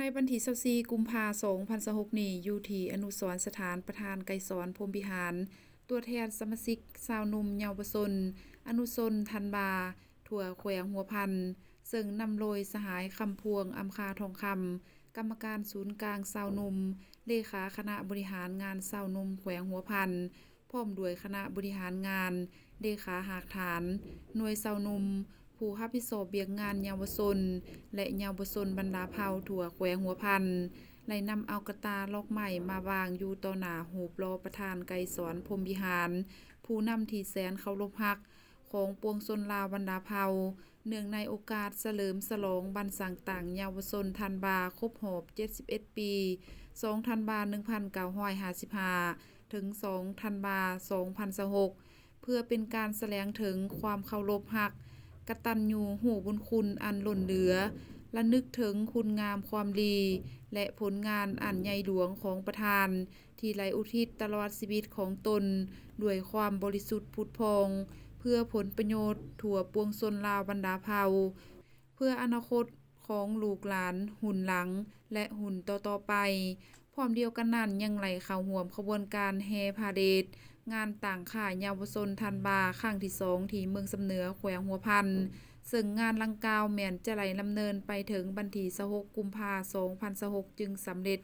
ໃນວັນທີຊາວສີ່ ກຸມພາ ສອງພັນຊາວຫົກນີ້ ຢູ່ທີ່ອະນຸສອນສະຖານປະທານໄກສອນ ພົມວິຫານ, ຕົວແທນສະມາຊິກຊາວໜຸ່ມເຍົາວະຊົນ ອະນຸຊົນທັນບາ ທົ່ວແຂວງຫົວພັນ, ເຊິ່ງນຳໂດຍສະຫາຍ ຄຳພວງ ອຳຄາທອງຄຳ, ກຳມະການສູນກາງຊາວໜຸ່ມ, ເລຂາຄະນະບໍລິຫານງານຊາວໜຸ່ມແຂວງຫົວພັນ, ພ້ອມດ້ວຍຄະນະບໍລິຫານງານ, ເລຂາຮາກຖານ, ໜ່ວຍຊາວໜຸ່ມ, ຜູ້ຮັບຜິດຊອບວຽກງານເຍົາວະຊົນ ແລະ ເຍົາວະຊົນບັນດາເຜົ່າທົ່ວແຂວງຫົວພັນ ໄດ້ນຳເອົາກະຕ່າດອກໄມ້ມາວາງຢູ່ຕໍ່ໜ້າຮູບຫຼໍ່ປະທານໄກສອນ ພົມວິຫານ, ຜູ້ນຳທີ່ແສນເຄົາລົບຮັກຂອງປວງຊົນລາວບັນດາເຜົ່າ, ເນື່ອງໃນໂອກາດສະເຫຼີມສະຫຼອງວັນສ້າງຕັ້ງເຍົາວະຊົນທັນບາ ຄົບຮອບເຈັດສິບເອັດປີ, ສອງທັນບາ ໜຶ່ງພັນເກົ້າຮ້ອຍຫ້າສິບຫ້າ ເຖິງ ສອງທັນບາ ສອງພັນຊາວຫົກ ເພື່ອເປັນການສະແດງເຖິງຄວາມເຄົາລົບຮັກ, ກະຕັນຍູຮູ້ບຸນຄຸນອັນລົ້ນເຫຼືອ, ລະນຶກເຖິງຄຸນງາມຄວາມດີ ແລະ ຜົນງານອັນໃຫຍ່ຫຼວງຂອງປະທານ ທີ່ໄດ້ອຸທິດຕະຫຼອດຊີວິດຂອງຕົນດ້ວຍຄວາມບໍລິສຸດຜຸດຜ່ອງ ເພື່ອຜົນປະໂຫຍດທົ່ວປວງຊົນລາວບັນດາເຜົ່າ, ເພື່ອອະນາຄົດຂອງລູກຫຼານຮຸ່ນຫຼັງ ແລະ ຮຸ່ນຕໍ່ໆໄປ. ພ້ອມດຽວກັນນັ້ນ ຍັງໄດ້ເຂົ້າຮ່ວມຂະບວນການແຫ່ພາເຣດງານຕັ້ງຄ້າຍເຍົາວະຊົນທັນບາຄັ້ງທີສອງ ທີ່ເມືອງຊຳເໜືອ ແຂວງຫົວພັນ, ເຊິ່ງງານດັ່ງກ່າວແມ່ນຈະໄດ້ດຳເນີນໄປເຖິງວັນທີຊາວຫົກ ກຸມພາ ສອງພັນຊາວຫົກ ຈຶ່ງສຳເລັດ.